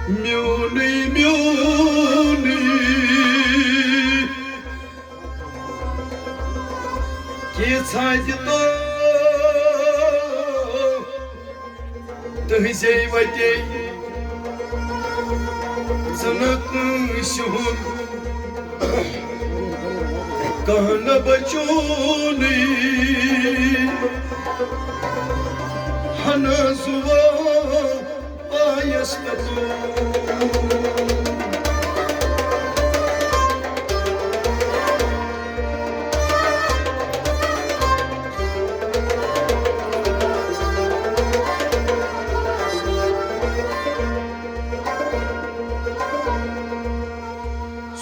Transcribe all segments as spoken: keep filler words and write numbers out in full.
میونُے، میونُے، کینٛژھا دِتو تُہنٛزے وتے۔ ژٕ نہٕ کٲنٛسہِ ہُنٛد کانٛہہ نہٕ بچونٕے۔ ہنا زُوان پایس پتو۔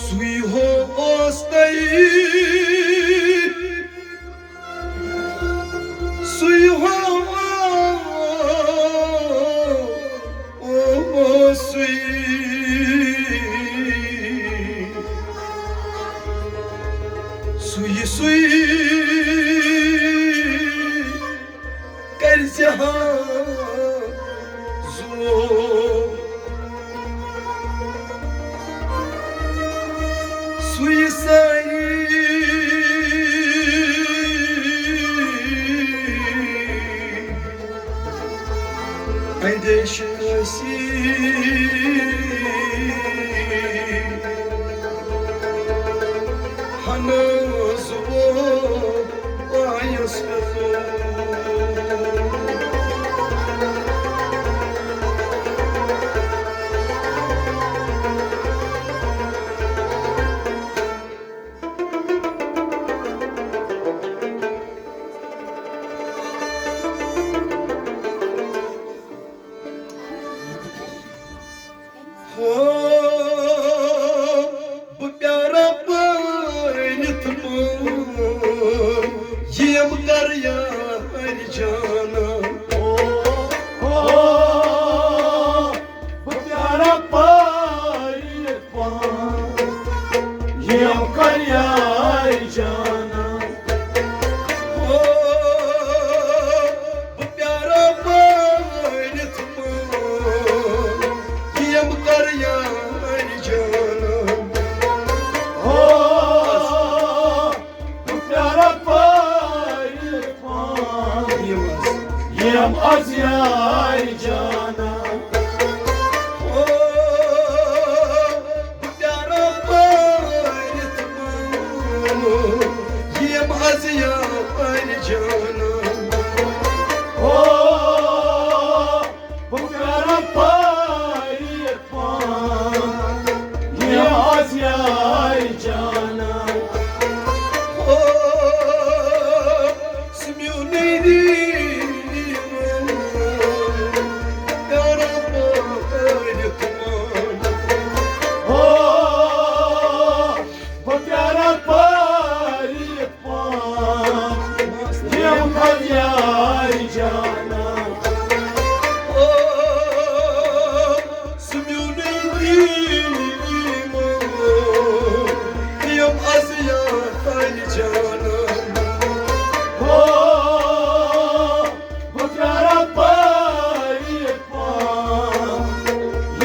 سُے ہو اوس تۄہہِ، سُے ہو اوسُے، سُے، سُے۔ کٔرۍ زِ ہا ظُلُم۔ سُے سٲری اندیشہِ کٲنٛسی ہنا زُو۔ آیس پٮ۪ٹھ۔ ہو، بہٕ پیارا پٲرِتھ پٲرِتھ، یِم کر یارِ جانا۔ ہو، ہو، بہٕ پیارا پٲرِتھ پٲرِتھ، یِم کر یارِ جانا۔ ہو، بہٕ پیارا پٲرِتھ پٲرِتھ، یِم کر یارِ جانا۔ ہو، بہٕ پیارا پٲرِتھ پٲرِتھ، یِم از یارِ جانا۔ ہو، بہٕ پیارا پٲرِتھ پٲرِتھ، یِم از یارِ جانا۔ ہو، بہٕ پیارا پٲرِتھ پٲرِتھ، یِم از یارِ جانا۔ ہو، سُہ میونُے دیٖوان، پیارا پٲرِتھ پٲرِتھ۔ ہو، بہٕ پیارا پٲرِتھ پٲرِتھ، یِم از یارِ جانا۔ او، سُہ میونُے دیٖوان، یِم از یارِ جانا۔ او، بہٕ پیارا پٲرِتھ پٲرِتھ،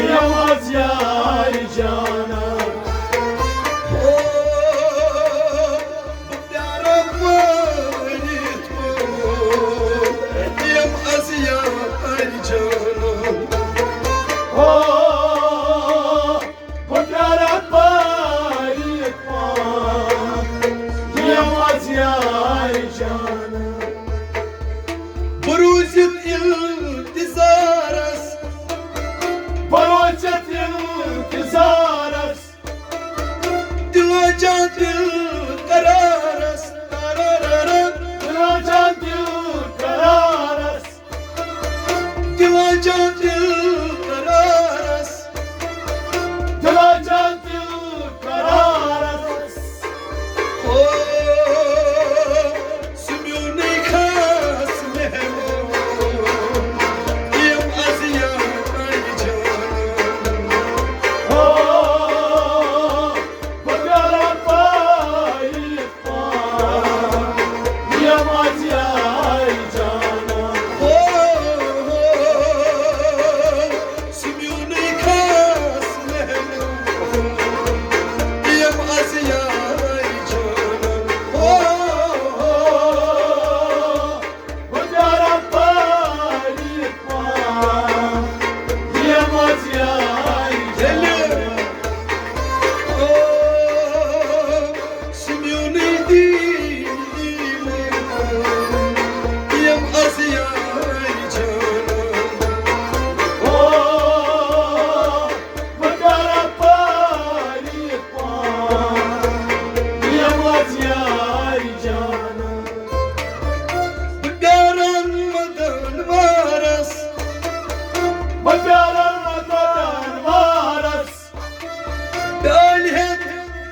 یِم از یارِ جانا۔ او، بہٕ پیارا پٲرِتھ پٲرِتھ، یِم از یارِ جانا۔ او، بہٕ پیارا پٲرِتھ پٲرِتھ، یِم از یارِ جانا۔ بہٕ روٗزِتھ اِنتظارس، بہٕ روٗزِتھ اِنتظارس، دِلو جان دِل قرارس، دِلو جان دِل قرارس۔ دِلو جان دِل قرارس، دِلو جان دِل قرارس۔ او، سُہ میونُے خاص مہمان، یِم از یارِ جانا۔ او، ییٚلہِ، او، سُہ میونُے دیٖن، یِم از یارٕ جانان۔ او، بہٕ کرٕ پاری پان، یِم از یارٕ جانان۔ بہٕ پیارن مدن وارس، بہٕ پیارن مدن وارس۔ ڈالہِ ہیٚتھ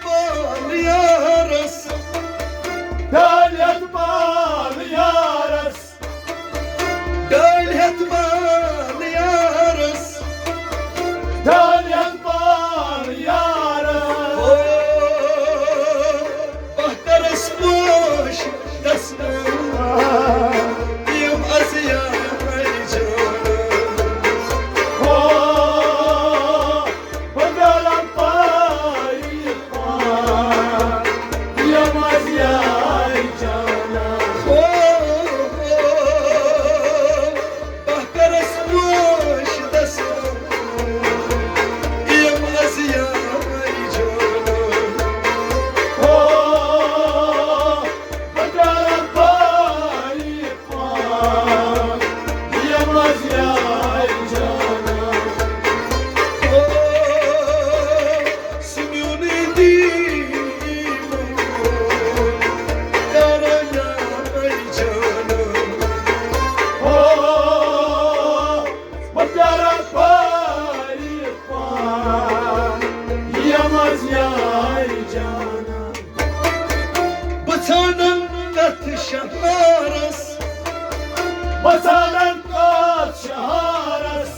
پال یارس، ڈالہِ ہیٚتھ پال یارس، ڈالہِ ہیٚتھ پال یارس، ڈالہِ ہیٚتھ پال یارس۔ او، بہٕ کرس پوش دستار، یِم از یارٕ جانان۔ او، بہٕ کرٕ پاری پان، یِم از یارٕ جانان۔ او، بہٕ کرس پوش دستار، یِم از یارٕ جانان۔ او، بہٕ کرٕ پاری پان، یِم از یارٕ جانان۔ او، سُہ میونُے دیٖن، یارٕ یارٕ جانان۔ او، بہٕ کرٕ پاری پان، یِم از یارٕ جانان۔ بہٕ ژھانڈن تتھ شہارس، بہٕ ژھانڈن تتھ شہارس۔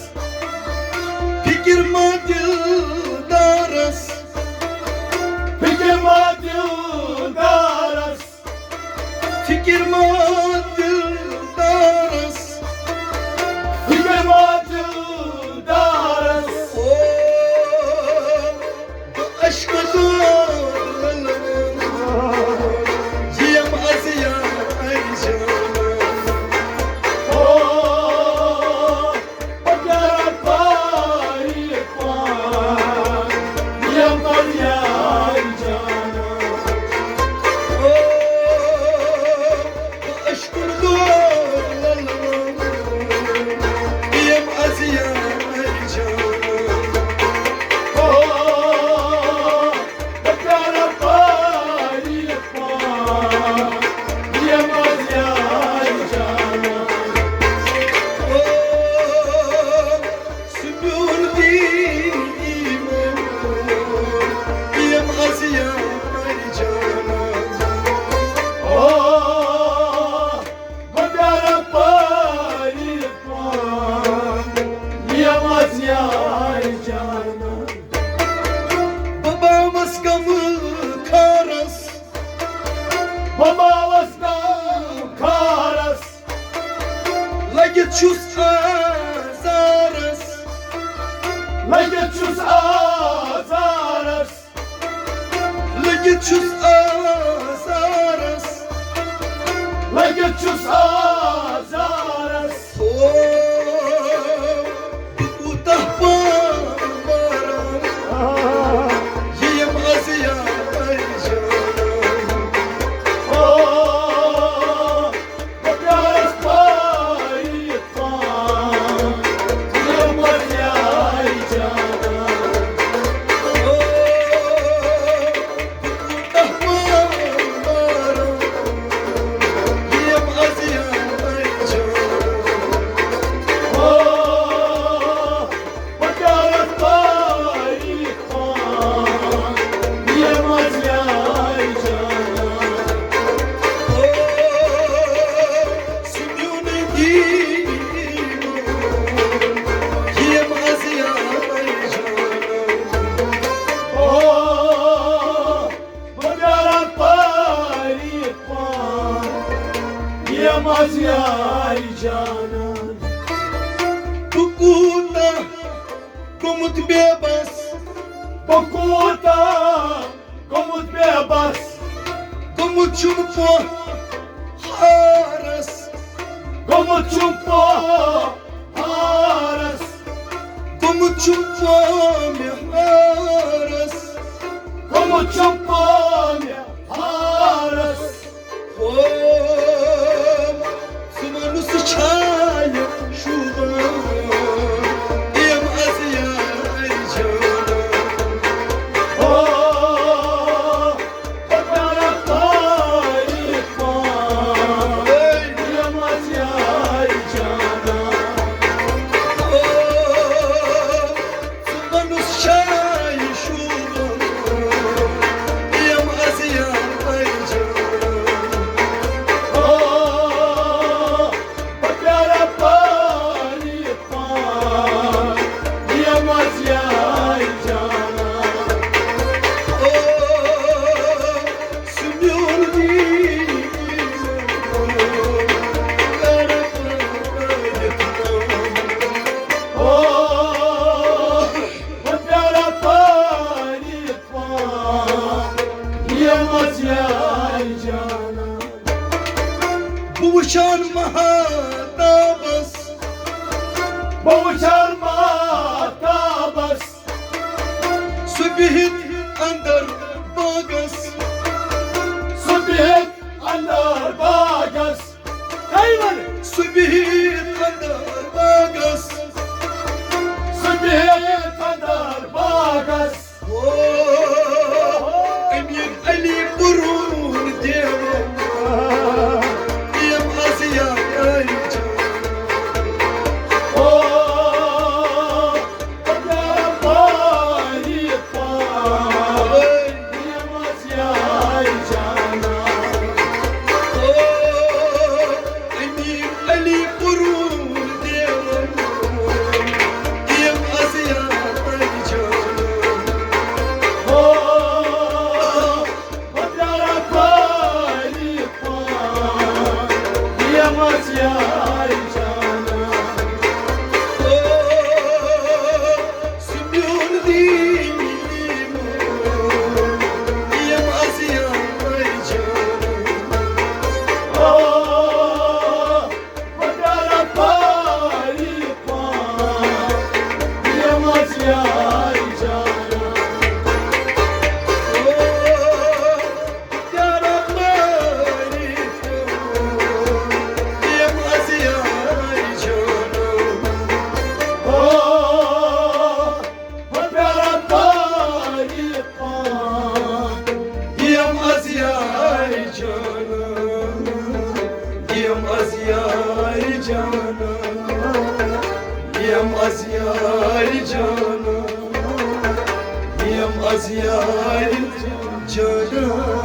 فکر ما دلدارس، فکر ما دلدارس۔ فکر ما دلدارس، فکر ما دلدارس۔ او، بہٕ اشکہٕ دود للہٕ، یِم از یارٕ جانان۔ او، بہٕ کرٕ پاری پان، یِم از یارٕ جانان۔ او، بہٕ اشکہٕ دود للہٕ، یِم از یارٕ جانان۔ او، بہٕ کرٕ پاری پان، یِم از یارٕ جانان۔ او، سُہ میون دیٖن، یِم از یارٕ جانان۔ او، بہٕ کرٕ پاری پان، یِم از یارٕ جانان۔ بہٕ باوس غمہٕ خارس، بہٕ باوس غمہٕ خارس۔ لٔگِتھ چھُس آزارس، لٔگِتھ چھُس آزارس۔ لٔگِتھ چھُس آزارس، لٔگِتھ چھُس آزارس۔ او، بہٕ کوٗتاہ پان ماران، یِم از یارٕ جانان۔ او، بہٕ پیارس پاری پان، یِم از یارٕ جانان۔ او، بہٕ پیارٕ پاری پان، یِم از یارٕ جانان۔ بہٕ کوٗتاہ گوٚمُت بے بس، بہٕ کوٗتاہ گوٚمُت بے بس۔ گوٚمُت چھُم پوہ ہارس، گوٚمُت چھُم پوہ ہارس۔ گوٚمُت چھُم پامہِ ہارس، گوٚمُت چھُم پامہِ ہارس۔ ہو، ژٕ وَنُس چھایہِ شوٗبان، یِم از یارِ جانان۔ ہو، بہٕ کَرٕ تعریٖف پانہٕ، یِم از یارِ جانان۔ ہو، ژٕ وَنُس چھایہِ شوٗبان، یِم از یارِ جانان۔ ہو، بہٕ کَرٕ تعریٖف پانہٕ، یِم از یارِ جانان۔ ہو، سُہ میون دیٖن، کَرٕ تعریٖف پانہٕ۔ ہو، بہٕ کَرٕ تعریٖف پانہٕ، یِم از یارِ جانان۔ بہٕ وٕچھان مہتابس، بہٕ وٕچھان مہتابس، سُہ بِہِتھ اندر باغس، سُہ بِہِتھ اندر باغس۔ کَے وَنہٕ؟ سُہ بِہِتھ اندر باغس، سُہ بِہِتھ اندر باغس۔ او، امیر علی برون دیوان، یِم از یارِ جانان۔ او، بہٕ کَرٕ تعریٖف پانہٕ، یِم از یارِ جانان۔ او، امیر علی برون دیوان، یِم از یارِ جانان۔ او، بہٕ کَرٕ تعریٖف پانہٕ، یِم از یارِ جانان۔ او، سُہ میون دیٖن، یِم از یارِ جانان۔ او، بہٕ کَرٕ تعریٖف پانہٕ، یِم از یارِ جانان۔ او، بہٕ کَرٕ تعریٖف پانہٕ، یِم از یارِ جانان۔ او، بہٕ کَرٕ تعریٖف پانہٕ، یِم از یارِ جانان، یِم از یارِ جانان، یِم از یارِ جانان، یِم از یارِ جانان۔